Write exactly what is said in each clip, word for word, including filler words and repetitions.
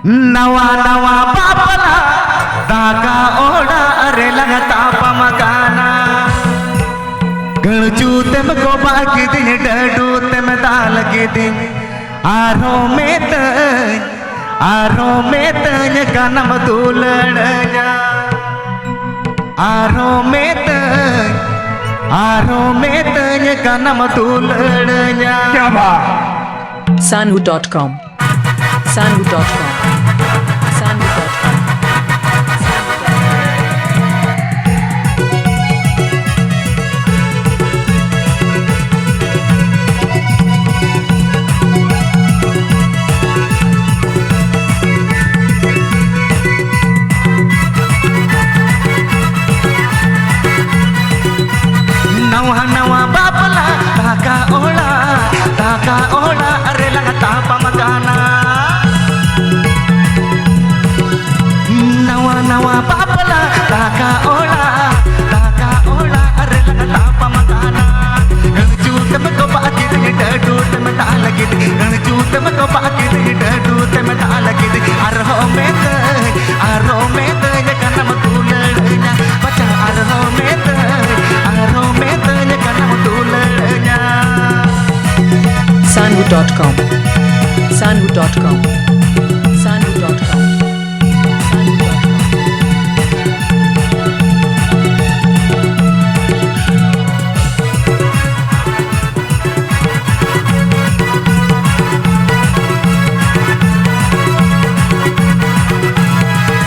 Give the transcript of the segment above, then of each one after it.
ᱱᱟᱣᱟ ᱱᱟᱣᱟ ᱵᱟᱯᱞᱟ ᱫᱟᱠᱟ ᱚᱲᱟᱜ ᱨᱮ ᱞᱟᱝ ᱛᱟᱯᱟᱢ ᱠᱟᱱᱟ᱾ ᱜᱟᱹᱲᱪᱩ ᱛᱮᱢ ᱠᱚᱵᱟ ᱠᱤᱫᱤᱧ, ᱰᱟᱹᱰᱩ ᱛᱮᱢ ᱫᱟᱞ ᱠᱤᱫᱤᱧ, ᱟᱨᱦᱚᱸ ᱢᱮᱛᱟᱹᱧ, ᱟᱨᱦᱚᱸ ᱢᱮᱛᱟᱹᱧ ᱠᱟᱱᱟᱢ ᱫᱩᱞᱟᱹᱲᱟᱹᱧᱟ᱾ ᱟᱨᱦᱚᱸ ᱢᱮᱛᱟᱹᱧ, ᱟᱨᱦᱚᱸ ᱢᱮᱛᱟᱹᱧ ᱠᱟᱱᱟᱢ ᱫᱩᱞᱟᱹᱲᱟᱹᱧᱟ᱾ क्या बात। Sanhu dot com। Sanhu dot com। Sanhu dot com। ᱱᱟᱣᱟ ᱱᱟᱣᱟ ᱵᱟᱯᱞᱟ ᱫᱟᱠᱟ ᱚᱲᱟᱜ, ᱫᱟᱠᱟ ᱚᱲᱟᱜ ᱨᱮ ᱞᱟᱝ ᱛᱟᱯᱟᱢ ᱠᱟᱱᱟ᱾ ᱱᱟᱣᱟ ᱱᱟᱣᱟ ᱵᱟᱯᱞᱟ ᱫᱟᱠᱟ ᱚᱲᱟᱜ, ᱫᱟᱠᱟ ᱚᱲᱟᱜ ᱨᱮ ᱞᱟᱝ ᱛᱟᱯᱟᱢ ᱠᱟᱱᱟ᱾ ᱜᱟᱹᱲᱪᱩ ᱛᱮᱢ ᱠᱚᱵᱟ ᱠᱤᱫᱤᱧ, ᱰᱟᱹᱰᱩ ᱛᱮᱢ ᱫᱟᱞ ᱠᱤᱫᱤᱧ, ᱜᱟᱹᱲᱪᱩ ᱛᱮᱢ ᱠᱚᱵᱟ ᱠᱤᱫᱤᱧ, ᱰᱟᱹᱰᱩ ᱛᱮᱢ ᱫᱟᱞ ᱠᱤᱫᱤᱧ, ᱟᱨᱦᱚᱸ ᱢᱮᱛᱟᱹᱧ, ᱟᱨᱦᱚᱸ ᱢᱮᱛᱟᱹᱧ ᱠᱟᱱᱟᱢ ᱫᱩᱞᱟᱹᱲᱟᱹᱧᱟ᱾ ᱵᱟᱪᱷᱟ ᱟᱨᱦᱚᱸ ᱢᱮᱛᱟᱹᱧ, ᱟᱨᱦᱚᱸ ᱢᱮᱛᱟᱹᱧ ᱠᱟᱱᱟᱢ ᱫᱩᱞᱟᱹᱲᱟᱹᱧᱟ᱾ Sanhu dot com। Sanhu dot com। Sanhu dot com। Sanhu dot com।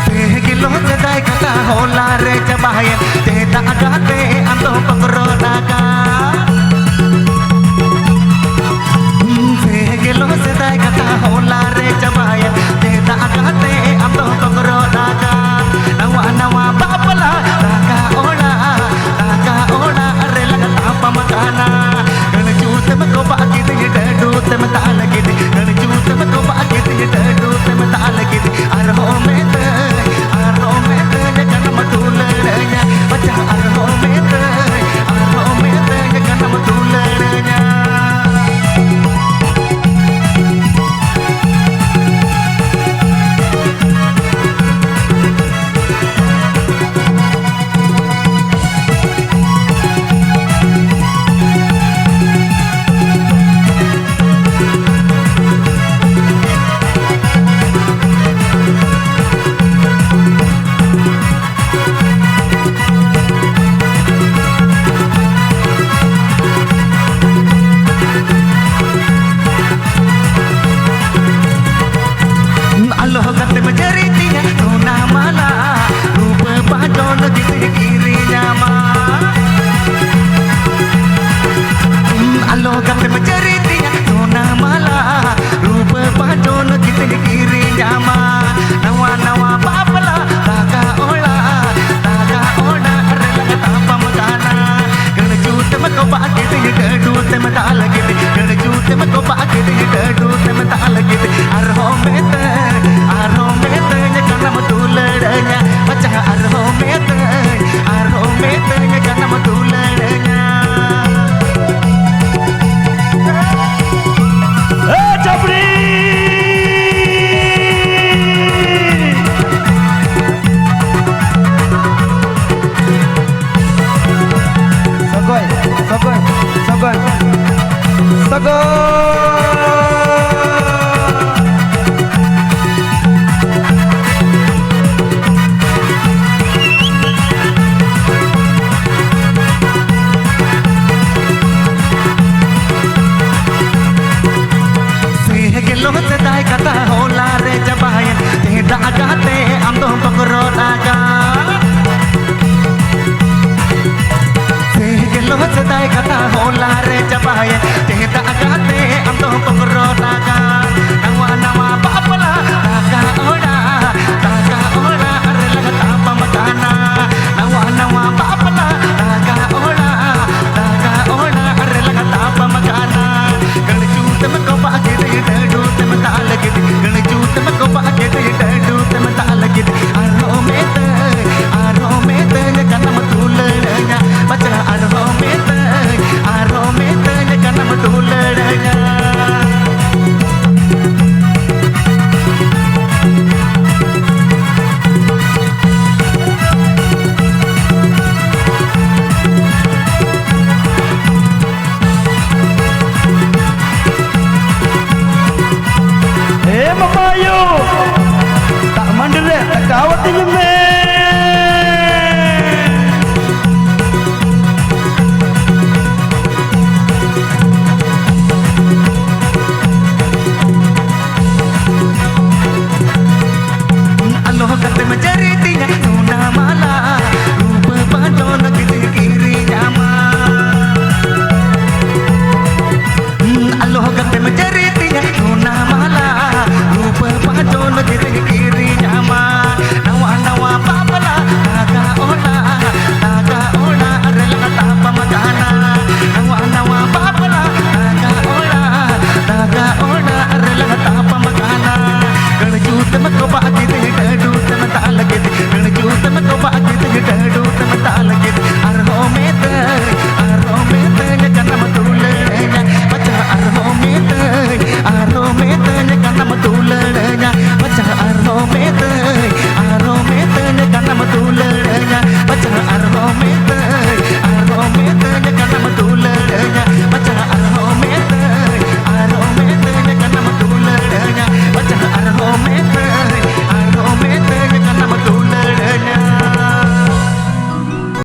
ᱛᱮᱦᱮᱧ ᱜᱮᱞᱚ ᱥᱮᱫᱟᱭ ᱠᱟᱛᱷᱟ ᱦᱚᱞᱟ ᱨᱮ ᱪᱟᱵᱟᱭᱮᱱ, ᱛᱮᱦᱮᱧ ᱫᱟᱜ ᱠᱟᱛᱮ ᱟᱢ ᱫᱚ ᱵᱚᱠᱨᱚ ᱫᱟᱜᱟ᱾ ᱛᱮᱦᱮᱧ ᱜᱮᱞᱚ ᱥᱮᱫᱟᱭ ᱠᱟᱛᱷᱟ ᱦᱚᱞᱟ ᱨᱮ ᱪᱟᱵᱟ ᱜᱮᱫᱮ ᱰᱟᱹᱰᱩ ᱛᱮᱢ ᱫᱟᱜ ᱞᱟᱹᱜᱤᱫ, ᱟᱨᱦᱚᱸ ᱢᱮᱛᱟᱹᱧ, ᱟᱨᱦᱚᱸ ᱢᱮᱛᱟᱹᱧ ᱠᱟᱱᱟᱢ ᱫᱩᱞᱟᱹᱲᱟᱹᱧᱟ᱾ ᱵᱟᱪᱷᱟ, ᱟᱨᱦᱚᱸ ᱢᱮᱛᱟᱹᱧ, ᱟᱨᱦᱚᱸ ᱢᱮᱛᱟᱹᱧ ᱠᱟᱱᱟᱢ ᱫᱩᱞᱟᱹᱲᱟᱹᱧᱟ᱾ ᱮ ᱵᱟᱵᱟ ᱟᱭᱳ, ᱫᱟᱜ ᱢᱟᱹᱰᱤ ᱨᱮ ᱫᱟᱠᱟᱣᱟᱛᱤᱧ ᱢᱮ᱾ ᱟᱞᱚ ᱠᱟᱛᱮᱢ ᱡᱟᱹᱨᱤ ᱛᱤᱧᱟ ᱥᱚᱱᱟ ᱢᱟᱞᱟ, ᱨᱩᱯᱟᱹ ᱯᱟᱸᱡᱚᱱ ᱜᱤᱫᱤ ᱠᱤᱨᱤᱧᱟᱢᱟ᱾ ᱟᱞᱚ ᱠᱟᱛᱮᱢ ᱡᱟᱹᱨᱤ ᱛᱤᱧᱟ ᱥᱚᱱᱟ ᱢᱟᱞᱟ, ᱨᱩᱯᱟᱹ ᱯᱟᱸᱡᱚᱱ ᱜᱤᱫᱤ ᱠᱤᱨᱤᱧᱟᱢᱟ᱾ ᱱᱟᱣᱟ ᱱᱟᱣᱟ ᱵᱟᱯᱞᱟ ᱫᱟᱜᱟ ᱚᱲᱟᱜ, ᱫᱟᱜᱟ ᱚᱲᱟᱜ ᱨᱮ ᱞᱟᱜᱟ ᱛᱟᱯᱟᱢ ᱠᱟᱱᱟ᱾ ᱱᱟᱣᱟ ᱱᱟᱣᱟ ᱵᱟᱯᱞᱟ ᱫᱟᱜᱟ ᱚᱲᱟᱜ, ᱫᱟᱜᱟ ᱚᱲᱟᱜ ᱨᱮ ᱞᱟᱜᱟ ᱛᱟᱯᱟᱢ ᱠᱟᱱᱟ᱾ ᱜᱟᱹᱲ ᱡᱩᱛ ᱢᱮ ᱠᱚᱵᱟ ᱠᱤᱫᱤ, ᱰᱟᱹᱰᱩ ᱛᱮᱢ ᱫᱟᱜ ᱞᱟᱹᱜᱤᱫ᱾ ᱜᱟᱹᱲ ᱡᱩᱛ ᱢᱮ ᱠᱚᱵᱟ ᱠᱤᱫᱤ, ᱰᱟᱹᱰᱩ